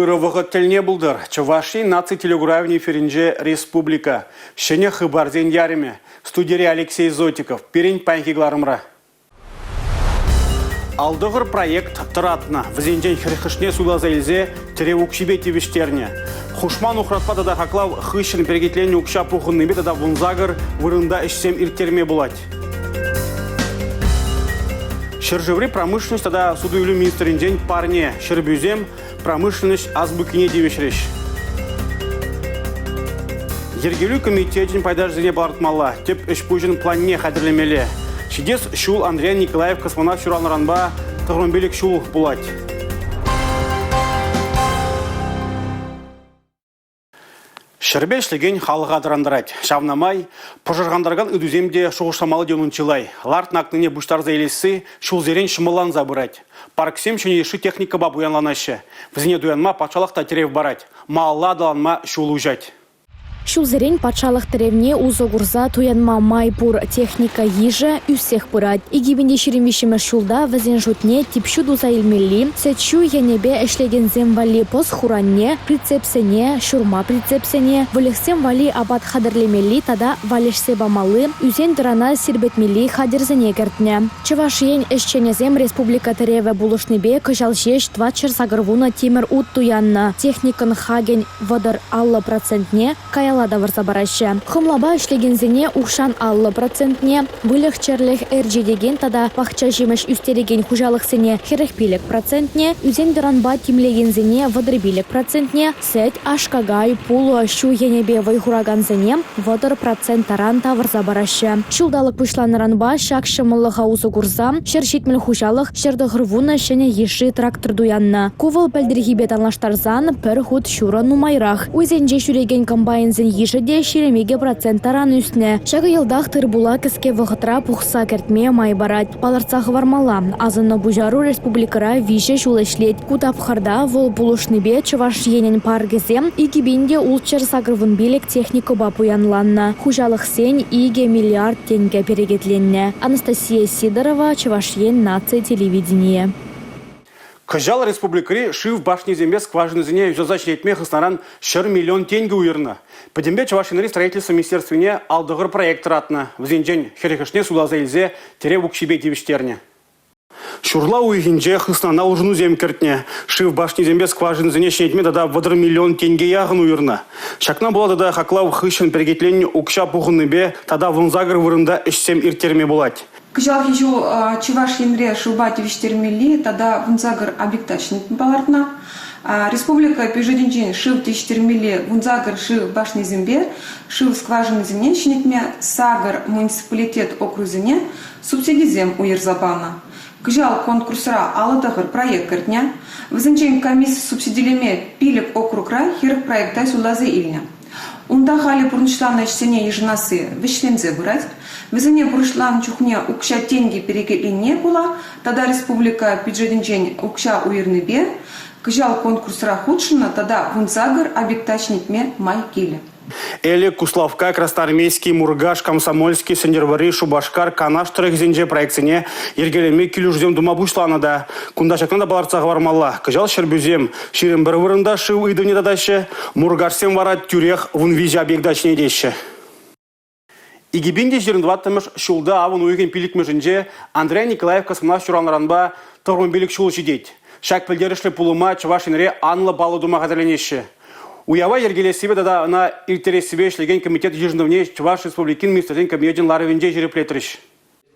Ырӑ вӑхӑт тӗлне пултӑр. Чӑваш Ен наци телекуравӗн эфирӗнче республика. Ҫӗнӗ хыпарсен ярӑмӗ. Студире Алексей Зотиков. Пирӗн паянхи кӑларӑмра. Алтӑхӑр проект тӑратнӑ. Вӗсенчен хӗрӗхӗшне суйласа илсе тӗрев укҫипе тивӗҫтернӗ. Хушма нухратпа тата хаклав хыҫҫӑн перекетленнӗ укҫа пухӑннипе тата вунсакӑр вырӑнта ӗҫсем ирттерме пулать. Ҫӗршыври промышленность тата суту-илӳ министрӗнчен парне Ҫӗрпӳсем промышленность азбукине тивӗҫрӗҫ. Йӗркелӳ комитечӗн пайташӗсене палӑртмалла, тӗп ӗҫ-пуҫӑн планне хатӗрлемелле. Ҫитес ҫул Андриян Николаев космонавт ҫуралнӑранпа 95 ҫул пулать. Ҫӗрпе ӗҫлекен халӑха тӑрантарать. Ҫавна май пӑшӑрхантаракан ыйтусем те шухӑшламалли те унӑн чылай. Лартнӑ акнине пуҫтарса илесси ҫулсерен ҫӑмӑлланса пырать. Парксем ҫӗнӗ йышши техникӑпа пуянланаҫҫӗ. Вӗсене туянма патшалӑх та тӗрев парать, малалла аталанма ҫул уҫать. Ҫулсерен патшалӑх тӗревне усӑ курса туянма май пур техника йышӗ ӳссех пырать. 2023-мӗш ҫулта вӗсен шутне тип ҫу туса илмелли, сӗт-ҫу енӗпе ӗҫлекенсем валли пӑс хуранне, прицепсене, ҫурма прицепсене, выльӑхсем валли апат хатӗрлемелли тата валеҫсе памалли, ӳсен-тӑрана сирпӗтмелли хатӗрсене кӗртнӗ. Чӑваш Ен ӗҫченӗсем республика тӗревӗ пулӑшнипе кӑҫал ҫеҫ 480 тимӗр ут туяннӑ. Техникӑн хакӗн 30-50 процентне каялла тавӑрса параҫҫӗ. Хӑмлапа ӗҫлекенсене укҫан 50 процентне, выльӑх-чӗрлӗх ӗрчетекен тата пахча ҫимӗҫ ӳстерекен хуҫалӑхсене 45 процентне, ӳсен-тӑранпа тимлекенсене 35 процентне, сӗт, аш-какай, пулӑ, ҫу енӗпе вӑй хуракансене 30 процент таран тавӑрса параҫҫӗ. Ҫулталӑк пуҫланнӑранпа ҫак ҫӑмӑллӑха усӑ курса 170 хуҫалӑх 190 ҫӗнӗ йышши трактор туяннӑ. Ку вӑл пӗлтӗрхипе танлаштарсан пӗр хут ҫурӑ нумайрах. Уйсенче ҫӳрекен комбайнсен йышӗ те 22 процент таран ӳснӗ. Ҫакӑ йӑлтах тыр-пула кӗске вӑхӑтра пухса кӗртме май парать. Палӑртса хӑвармалла, асӑннӑ пуҫару республикӑра виҫӗ ҫул ӗҫлет. Ку тапхӑрта вӑл пулӑшнипе Чӑваш Енӗн паркӗсем 2685 техникӑпа пуянланнӑ. Хуҫалӑхсен 2 миллиард тенкӗ перекетленнӗ. Анастасия Сидорова, Чӑваш Ен наци телевиденийӗ. Кӑҫал республикӑри шыв башнисемпе скважинӑсене юсаса ҫӗнетме хыснаран 100 миллион тенкӗ уйӑрнӑ. Пӗтӗмпе Чӑваш Енри строительство министерствине алтӑхӑр проект тӑратнӑ. Вӗсенчен хӗрӗхӗшне суйласа илсе тӗрев укҫипе тивӗҫтернӗ. Ҫурла уйӑхӗнче хыснана улшӑнусем кӗртнӗ. Шыв башнисемпе скважинӑсене ҫӗнетме тата 30 миллион тенкӗ яхӑн уйӑрнӑ. Ҫакна пула тата хаклав хыҫҫӑн перекетленнӗ укҫа пухӑннипе тата 18 вырӑнта ӗҫсем ирттерме пулать. Кӑҫалхи ҫул Чӑваш Енре шывпа тивӗҫтермелли тата 18 объекта ҫӗнетме палӑртнӑ. Республика бюджетӗнчен шыв тивӗҫтермелли 18 шыв башнисемпе шыв скважинисене ҫӗнетме сакӑр муниципалитет округӗсене субсидисем уйӑрса панӑ. Кӑҫал конкурсра 59 проект кӗртнӗ. Вӗсенчен комисси субсидилеме пилӗк округра 40 проекта суйласа илнӗ. Унта халӗ пурнӑҫланӑ ӗҫсене йышӑнасси вӗҫленсе пырать. Вӗсене пурнӑҫланӑ чухне укҫа-тенкӗ перекетленине пула тата республика бюджетӗнчен укҫа уйӑрнипе кӑҫал конкурсра хутшӑннӑ тата 18 объекта ҫӗнетме май килӗ. Элӗк, Куславкка, Красноармейски, Муркаш, Комсомольски, Сӗнтӗрвӑрри, Шупашкар, Канаш тӑрӑхӗсенче проектсене йӗркелеме килӗшӳсем тума пуҫланӑ та. Кунта ҫакна та палӑртса хӑвармалла. Кӑҫал Ҫӗрпӳсем 21 вырӑнта шыв ыйтӑвне татаҫҫӗ, Муркашсем вара тӳрех 13 объекта ҫӗнетеҫҫӗ. 2024-мӗш ҫулта авӑн уйӑхӗн пиллӗкмӗшӗнче Андрей Николаев космонавт ҫуралнӑранпа 95 ҫул ҫитет. Ҫак пӗлтерӗшлӗ пулӑма Чӑваш Енре анлӑ паллӑ тума хатӗрленеҫҫӗ. Уява йӗркелессипе тата ӑна ирттерессипе ӗҫлекен комитет йышӑнӑвне Чӑваш Республикин Министрсен Кабинечӗн ларӑвӗнче ҫирӗплетрӗҫ.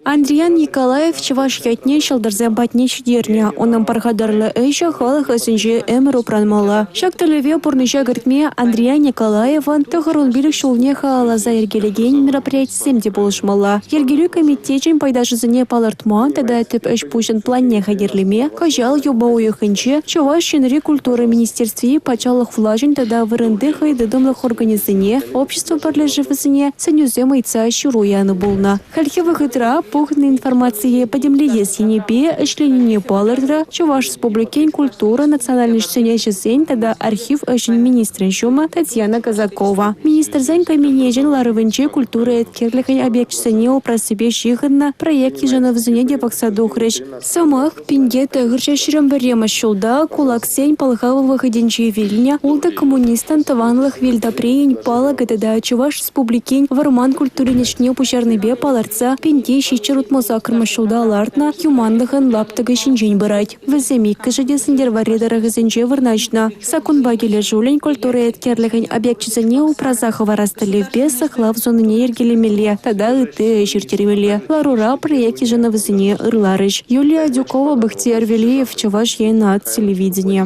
Андриян Николаев чӑваш ятне ҫӑлтӑрсем патне ҫитернӗ. Унӑн пархатарлӑ ӗҫӗ халӑх ӑсӗнче ӗмӗр упранмалла. Ҫак тӗллеве пурнӑҫа кӗртме Андриян Николаевӑн 95 ҫулне халалласа йӗркелекен мероприятисем те пулӑшмалла. Йӗркелӳ комитечӗн пайташӗсене палӑртма тата тӗп ӗҫ-пуҫӑн планне хатӗрлеме кӑҫал юпа уйӑхӗнче Чӑваш Енри культура министерстви патшалӑх влаҫӗн тата вырӑнти хӑй тытӑмлӑх органӗсене, общество пӗрлешӗвӗсене сӗнӳсем ыйтса ҫыру янӑ пулнӑ. Хальхи вӑхӑтра. Пухӑннӑ информацие пӗтӗмлетес енӗпе ӗҫленине палӑртрӗ Чӑваш Республикин культура, национальноҫсен ӗҫӗсен тата архив ӗҫӗн министрӗн ҫумӗ Татьяна Казакова. Министрсен Кабинечӗн ларӑвӗнче культура еткерлӗхӗн объекчӗсене упрассипе ҫыхӑннӑ проект йышӑнӑвӗсене те пӑхса тухрӗҫ. Сӑмах 1921 ҫулта кулаксен пӑлхавӗ вӑхӑтӗнче вилнӗ ултӑ коммунистӑн тӑванлӑх вил тӑприйӗн палӑкӗ тата Чӑваш Республикин вӑрман культурин ӗҫне пуҫарнипе палӑртса 1768 ҫулта лартнӑ юманлӑхӑн лаптӑкӗ ҫинчен пырать. Вӗсем иккӗшӗ те Сӗнтӗрвӑрри тӑрӑхӗсенче вырнаҫнӑ. Саккунпа килӗшӳллӗн культура еткерлӗхӗн объекчӗсене упраса хӑварас тӗллевпе сыхлав зонине йӗркелемелле тата ытти ӗҫ ирттермелле. Ларура проект йышӑнӑвӗсене ырларӗҫ. Юлия Адюкова, Бахтияр Велиев, Чӑваш Ен наци телевиденийӗ.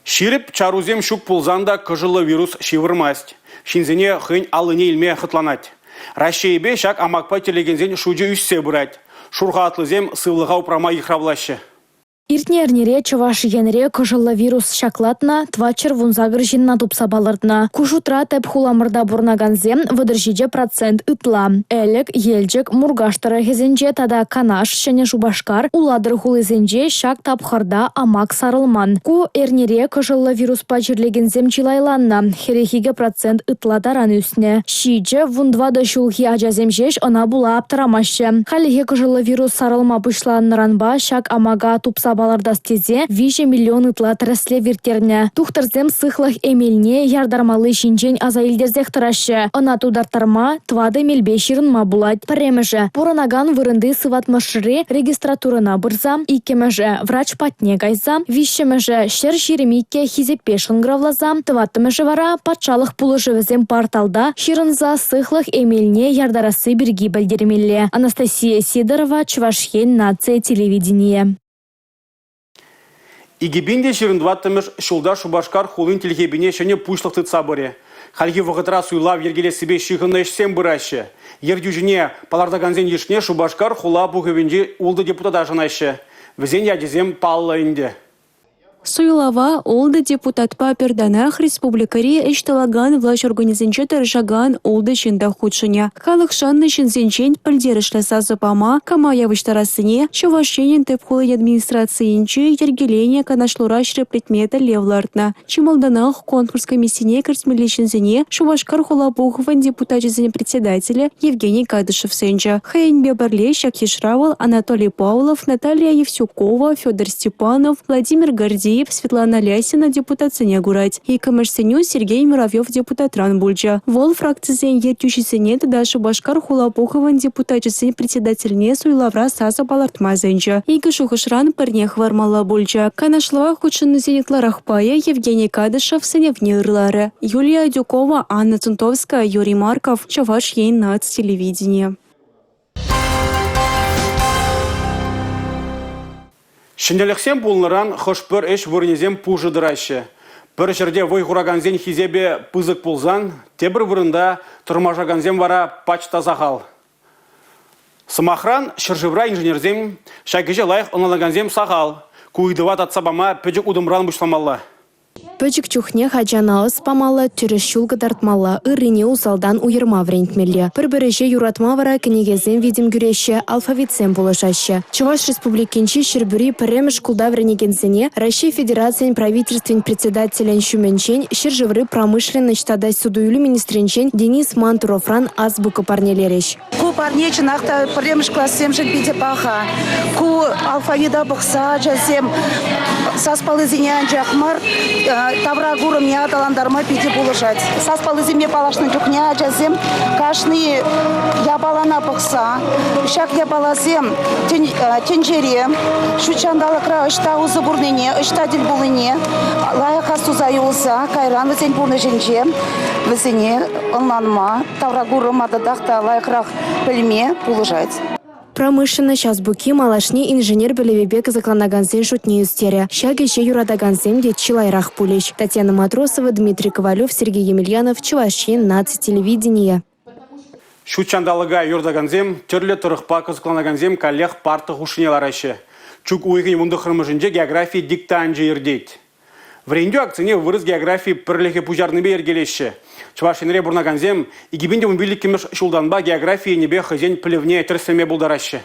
Ҫирӗп чарусем ҫук пулсан та кӑшӑллӑ вирус ҫывӑрмасть, ҫынсене хӑйӗн аллине илме хӑтланать. Раҫҫейӗпе ҫак амакпа чирлекенсен шучӗ ӳссе пырать. Шур халатлисем сывлӑха упрама йыхравлаҫҫӗ. Иртнӗ эрнере Чӑваш Енре кӑшӑллӑ вирус ҫаклатнӑ 418 ҫынна тупса палӑртнӑ. Ку шутра тӗп хуламӑрта пурӑнакансем 37 процент ытла. Элӗк, Елчӗк, Муркаш тӑрӑхӗсенче тата Канаш, Ҫӗнӗ Шупашкар, Улатӑр хулисенче ҫак тапхӑрта амак сарӑлман. Ку эрнере кӑшӑллӑ вируспа чирлекенсем чылайланнӑ, 42 процент ытла таран ӳснӗ. 7, 14 ҫулхи ачасем ҫеҫ ӑна пула аптӑрамаҫҫӗ. Хальлӗхе кӑшӑллӑ вирус сарӑлма пуҫланӑранпа ҫак амака тупса палӑртас тесе 3 миллион ытла тӗрӗслев ирттернӗ. Тухтӑрсем сыхлӑх эмелне яртармалли ҫинчен аса илтерсех тӑраҫҫӗ. Ӑна тутарттарма тӑватӑ мелпе ҫырӑнма пулать. Пӗрремӗшӗ – пурӑнакан вырӑнти сыватмӑшри регистратурӑна пырса, иккӗмӗшӗ – врач патне кайса, виҫҫӗмӗшӗ – 122 хисеппе шӑнкӑравласа, тӑваттӑмӗшӗ вара патшалӑх пулӑшӑвӗсем порталта ҫырӑнса сыхлӑх эмелне яртарасси пирки пӗлтермелле. Анастасия Сидорова, Чӑваш Ен наци телевиденийӗ. 2024-мӗш ҫулта Шупашкар хулин тилхепине ҫӗнӗ пуҫлӑх тытса пырӗ. Хальхи вӑхӑтра суйлав йӗркелессипе ҫыхӑннӑ ӗҫсем пыраҫҫӗ. Ертӳҫӗне палӑртакансен йышне Шупашкар хула пухӑвӗнчи ултӑ депутата шанаҫҫӗ. Вӗсен ячӗсем паллӑ ӗнтӗ. Суйлава ултӑ депутатпа пӗр танах республикӑри ӗҫ тӑвакан влаҫ органӗсенче тӑрӑшакан ултӑ ҫын та хутшӑнӗ. Халӑх шаннӑ ҫынсенчен пӗлтерӗшлӗ сасӑ пама кама явӑҫтарассине Чӑваш Енӗн тӗп хулин администрацийӗнче йӗркеленӗ канашлура ҫирӗплетме тӗллев лартнӑ. Чи малтанах конкурс комиссине кӗртмелли ҫынсене Шупашкар хула пухӑвӗн депутачӗсен председателӗ Евгений Кадышев сӗнчӗ. Хӑйӗнпе пӗрле ҫак йышра вӑл Анатолий Павлов, Наталья Евсюкова, Федор Степанов, Владимир Гордеев, Светлана Лясина депутатсене курать. Иккӗмӗш сӗнӳ Сергей Муравьев депутатран пулчӗ. Вӑл фракцисен ертӳҫисене тата Шупашкар хула пухӑвӗн депутачӗсен председательне суйлавра сасӑ палӑртма сӗнчӗ. Икӗ шухӑшран пӗрне хӑвармалла пулчӗ. Канашлӑва хутшӑннисен ытларах пайӗ Евгений Кадышев сӗнӗвне ырларӗ. Юлия Адюкова, Анна Цунтовская, Юрий Марков, Чӑваш Ен наци телевиденийӗ. Ҫӗнӗлӗхсем пулнӑран хӑш-пӗр ӗҫ вырӑнӗсем пушӑ тӑраҫҫӗ. Пӗр ҫӗрте вӑй хуракансен хисепӗ пысӑк пулсан, тепӗр вырӑнта тӑрмашакансем вара пач та сахал. Сӑмахран, ҫӗршывра инженерсем, ҫак ӗҫе лайӑх ӑнланакансем сахал. Ку ыйтӑва татса пама пӗчӗк утӑмран пуҫламалла. Пӗчӗк чухнех ачана ӑс памалла, тӗрӗс ҫул кӑтартмалла, ыррине усалтан уйӑрма вӗрентмелле. Пӗр-пӗр ӗҫе юратма вара кӗнекесем витӗм кӳреҫҫӗ, алфавитсем пулӑшаҫҫӗ. Чӑваш Республикинчи Ҫӗрпӳри пӗрремӗш шкулта вӗренекенсене Раҫҫей Федерацийӗн Правительствин Председателӗн ҫумӗнчен, ҫӗршыври промышленноҫ тата суту-илӳ министрӗнчен Денис Мантуровран азбука парнелерӗҫ. Ку парне чӑнах та пӗрремӗш классемшӗн питӗ паха. Ку алфавита пӑхса ачасем сас паллисене анчах мар, тавра курӑмне аталантарма питӗ пулӑшать. Сас паллисемпе паллашнӑ чухне ачасем кашни япалана пӑхса ҫак япаласем тӗнчере, ҫут ҫанталӑкра ӑҫта усӑ курнине, ӑҫта тӗл пулнине лайӑх астуса юлса кайран вӗсен пурнӑҫӗнче вӗсене ӑнланма тавракурӑма татах та лайӑхрах пӗлме пулӑшать. Промышленноҫ азбуки малашне инженер пӗлӗвӗпе кӑсӑкланакансен шутне ӳстерӗ. Ҫак ӗҫе юратакансем те чылайрах пулӗҫ. Татьяна Матросова, Дмитрий Ковалев, Сергей Емельянов, Чӑваш Ен наци телевиденийӗ. Ҫут ҫанталӑка юратакансем, тӗрлӗ тӑрӑхпа кӑсӑкланакансем каллех парта хушшине лараҫҫӗ. Чӳк уйӑхӗн 19-мӗшӗнче географи диктанчӗ иртет. Вӗрентӳ акцине вырӑс географи пӗрлӗхӗ пуҫарнипе йӗркелеҫҫӗ. Чӑваш Енре пурӑнакансем 2015-мӗш ҫултанпа географи енӗпе хӑйсен пӗлӗвне тӗрӗслеме пултараҫҫӗ.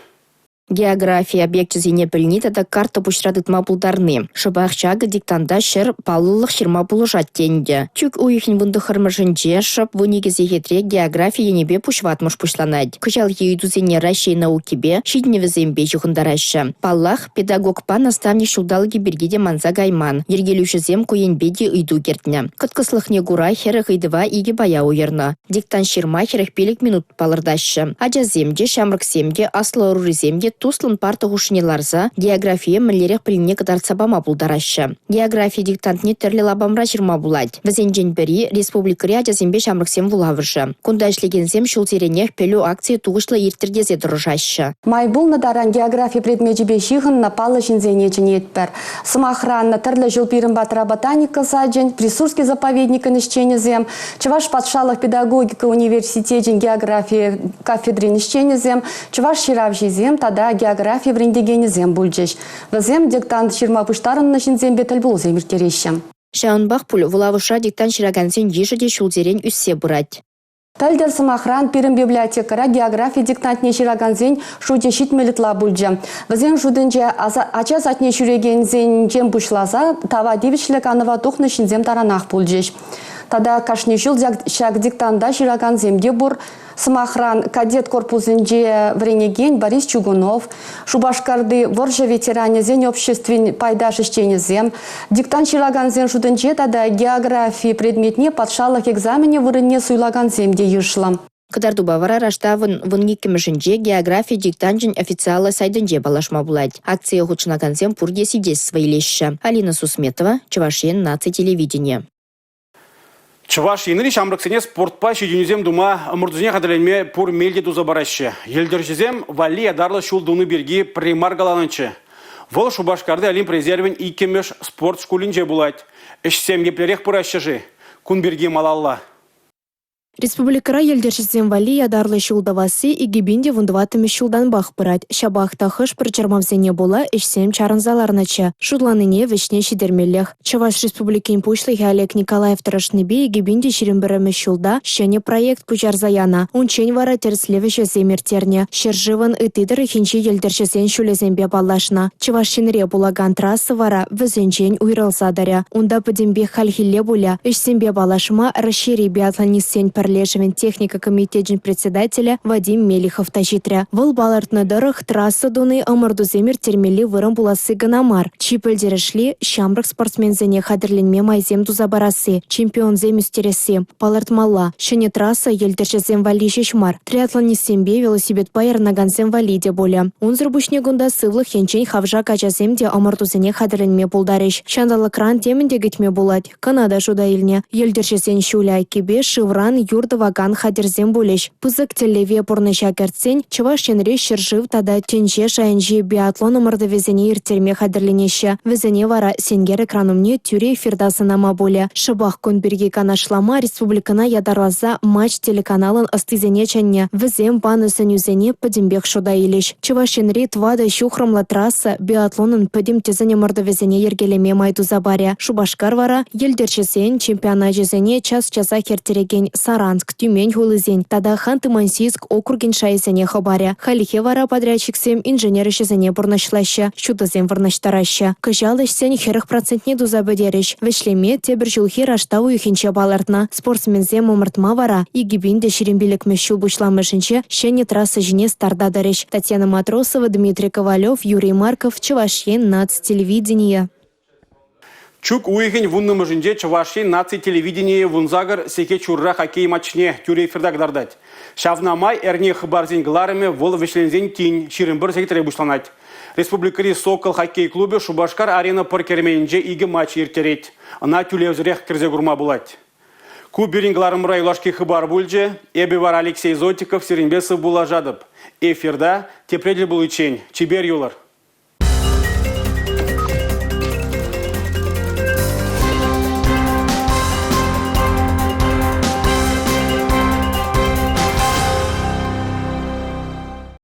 Географи объекчӗсене пӗлни тата карта пуҫра тытма пултарни. Шӑпах ҫакӑ диктанта 100 паллӑлӑх ҫырма пулӑшать те ӗнтӗ. Чӳк уйӑхӗн 19-мӗшӗнче шӑп 12 сехетре географи енӗпе пуҫватмӑш пуҫланать. Кӑҫалхи ыйтусене Раҫҫей наукипе, ҫитӗнӗвӗсемпе ҫыхӑнтараҫҫӗ. Паллах, педагогпа наставник ҫулталӑкӗ пирки те манса кайман. Йӗркелӳҫӗсем ку енпе те ыйту кӗртнӗ. Кӑткӑслӑхне кура 40 ыйтӑва икӗ пая уйӑрнӑ. Диктант ҫырма 45 минут палӑртаҫҫӗ. Ачасем те, ҫамрӑксем те, аслӑ ӑрурисем те туслӑн парта хушшине ларса географие мӗнлерех пӗлнине кӑтартса пама пултараҫҫӗ. Географи диктантне тӗрлӗ лапамра ҫырма пулать. Вӗсенчен пӗри – республикӑри ачасемпе ҫамрӑксен вулавӑшӗ. Кунта ӗҫлекенсем ҫулсеренех пӗлӳ акцийӗ тухӑҫлӑ ирттӗр тесе тӑрӑшаҫҫӗ. Май пулнӑ таран географи предмечӗпе ҫыхӑннӑ паллӑ ҫынсене чӗнетпӗр. Сӑмахран, тӗрлӗ ҫул пирӗн патра ботаника сачӗн, Присурский заповедникӗн ӗҫченӗсем, Чӑваш патшалӑх педагогика университечӗн географи кафедрин ӗҫченӗсем, чӑваш ҫыравҫисем тата географи вӗрентекенӗсем пулчӗҫ. Вӗсем диктант ҫырма пуҫтарӑннӑ ҫынсемпе тӗлпулусем ирттереҫҫӗ. Ҫавӑнпах пуль вулавӑшра диктант ҫыракансен йышӗ те ҫулсерен ӳссе пырать. Пӗлтӗр, сӑмахран, пирӗн библиотекӑра географи диктантне ҫыракансен шучӗ 70 ытла пулчӗ. Вӗсен шутӗнче ача садне ҫӳрекенсенчен пуҫласа тава тивӗҫлӗ канӑва тухнӑ ҫынсем таранах пулчӗҫ. Тата кашни ҫул ҫак диктанта ҫыракансем те пур. Сӑмахран, кадет корпусӗнче вӗренекен Борис Чугунов, Шупашкарти вӑрҫӑ ветеранӗсен обществин пайташ ӗҫченӗсем, диктант ҫыракансен шутӗнче тата географи предметне патшалӑх экзаменӗ вырӑнне суйлакансем те йышлӑ. Кӑтартупа вара раштавӑн 12-мӗшӗнче географи диктанчӗн официаллӑ сайтӗнче паллашма пулать. Акцие хутшӑнакансем пурте свидетельство илеҫҫӗ. Алина Сусметова, Чӑваш Ен наци телевиденийӗ. Чӑваш Енри ҫамрӑксене спортпа ҫитӗнӳсем тума, ӑмӑртусене хатӗрленме пур мел те туса параҫҫӗ. Йӗлтӗрҫӗсем валли ятарлӑ ҫул туни пирки пӗрре мар каланӑччӗ. Вӑл Шупашкарти Олимп резервӗн иккӗмӗш спорт шкулӗнче пулать. Ӗҫсем еплерех пыраҫҫӗ-ши? Кун пирки малалла. Республикӑра йӗлтӗрҫӗсем валли ятарлӑ ҫул тӑвасси 2014-мӗш ҫултанпах пырать. Ҫапах та хӑш-пӗр чӑрмавсене пула ӗҫсем чарӑнса ларнӑччӗ. Шутланине вӗҫне ҫитермеллех. Чӑваш Республикин Пуҫлӑхӗ Олег Николаев тӑрӑшнипе 2021-мӗш ҫулта ҫӗнӗ проект пуҫарса янӑ. Унччен вара тӗрӗслев ӗҫӗсем ирттернӗ. Ҫӗршывӑн ытти тӑрӑхӗнчи йӗлтӗрҫӗсен ҫулӗсемпе паллашнӑ. Чӑваш Енре пулакан трасса вара вӗсенчен уйрӑлса тӑрӗ. Унта пӗтӗмпех хальхилле пулӗ. Ӗҫсемпе паллашма Раҫҫейри биатлонистсен пӗрлешӗвӗн техника комитечӗн председателӗ Вадим Мелихов та ҫитрӗ. Вӑл палӑртнӑ тӑрӑх, трасса туни ӑмӑртусем ирттермелли вырӑн пуласси кӑна мар. Чи пӗлтерӗшли – ҫамрӑк спортсменсене хатӗрленме майсем туса парасси, чемпионсем ӳстересси. Палӑртмалла, ҫӗнӗ трасса йӗлтӗрҫӗсем валли ҫеҫ мар, триатлонистсемпе велосипедпа ярӑнакансем валли те пулӗ. Унсӑр пуҫне кунта сывлӑх енчен хавшак ачасем те ӑмӑртусене хатӗрленме пултарӗҫ. Ҫанталӑкран темӗн те кӗтме пулать. Кӑна та шута илнӗ. Йӗлтӗрҫӗсен ҫулӗ айккипе шывран юр тӑвакан хатӗрсем пулӗҫ. Пысӑк тӗллеве пурнӑҫа кӗртсен Чӑваш Енре ҫӗршыв тата тӗнче шайӗнчи биатлон ӑмӑртӑвӗсене ирттерме хатӗрленеҫҫӗ. Вӗсене вара сенкер экран умне тӳрӗ эфирта сӑнама пулӗ. Шӑпах кун пирки канашлама республикӑна ятарласа «Матч» телеканалӑн ӑстисене чӗннӗ. Вӗсем панӑ сӗнӳсене пӗтӗмпех шута илӗҫ. Чӑваш Енри тӑватӑ ҫухрӑмлӑ трасса биатлонӑн пӗтӗм тӗсӗн ӑмӑртӑвӗсене йӗркелеме май туса парӗ. Шупашкар вара йӗлтӗрҫӗсен чемпионачӗсене час-часах ирттерекен Саранск, Тюмень хулисен тата Ханты-Мансийск округӗн шайӗсене хӑпарӗ. Хальлӗхе вара подрядчиксем инженер ӗҫӗсене пурнӑҫлаҫҫӗ, ҫутӑсем вырнаҫтараҫҫӗ. Кӑҫал ӗҫсен 40 процентне туса пӗтерӗҫ. Вӗҫлеме тепӗр ҫулхи раштав уйӑхӗнче палӑртнӑ. Спортсменсем ӑмӑртма вара 2025-мӗш ҫул пуҫламӑшӗнче ҫӗнӗ трасса ҫине старта тӑрӗҫ. Татьяна Матросова, Дмитрий Ковалев, Юрий Марков, Чӑваш Ен наци телевиденийӗ. Чӳк уйӑхӗн 10-мӗшӗнче Чӑваш Ен наци телевиденийӗ 18 сехет ҫурра хоккей матчне тӳрӗ эфирта кӑтартать. Ҫавна май эрне хыпарсен кӑларӑмӗ вӑл вӗҫленсен тин 21 сехетре пуҫланать. Республикӑри «Сокол» хоккей клубӗ Шупашкар-Арена пӑр керменӗнче икӗ матч ирттерет. Ӑна тӳлевсӗрех кӗрсе курма пулать. Ку пирӗн кӑларӑмра юлашки хыпар пулчӗ. Эпӗ вара Алексей Зотиков сирӗнпе сывпуллашатӑп. Эфирта тепре тӗл пуличчен чипер юлӑр.